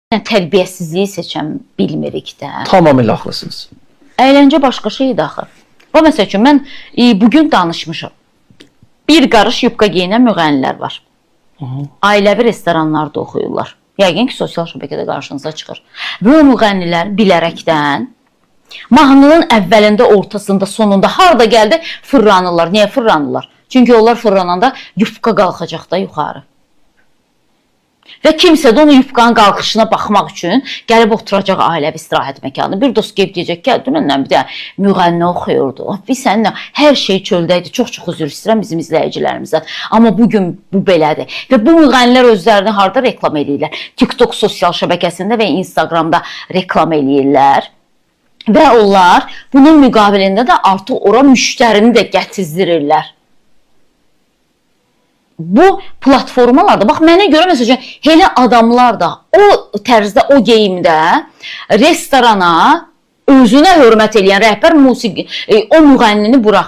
Tərbiyəsizliyi seçən bilmirik də. Tamamilə haqlısınız. Əyləncə başqa şeydir axı. Bu məsəl üçün mən bu gün danışmışam. Bir qarış yubka geyinən müğənnilər var. Ailəvi restoranlarda oxuyurlar. Yəqin ki, sosial şəbəkədə qarşınıza çıxır. Bu müğənnilər bilərəkdən mahnının əvvəlində, ortasında, sonunda harda gəldi fırlanırlar. Niyə fırlanırlar? Çünki onlar fırlananda yubka qalxacaq da yuxarı. Və kimsə də onun yubkanın qalxışına baxmaq üçün gəlib oturacaq ailəvi istirahət məkanında. Bir dost gəlib deyəcək ki, dünəndən bir də müğənni oxuyurdu. Biz səninlə hər şey çöldə idi. Çox-çox üzr istəyirəm bizim izləyicilərimizdən. Amma bu gün bu belədir. Və bu müğənnilər özlərini harda reklam eləyirlər? TikTok sosial şəbəkəsində və Instagramda reklam eləyirlər. Və onlar bunun müqabilində də artıq ora müştərini də gətizdirirlər. Bu platformalarda bax, mənə görə məsəl üçün elə adamlar da o tərzdə, o geyimdə restorana özünə hörmət eləyən rəhbər musiqi o müğənnini buraxmır.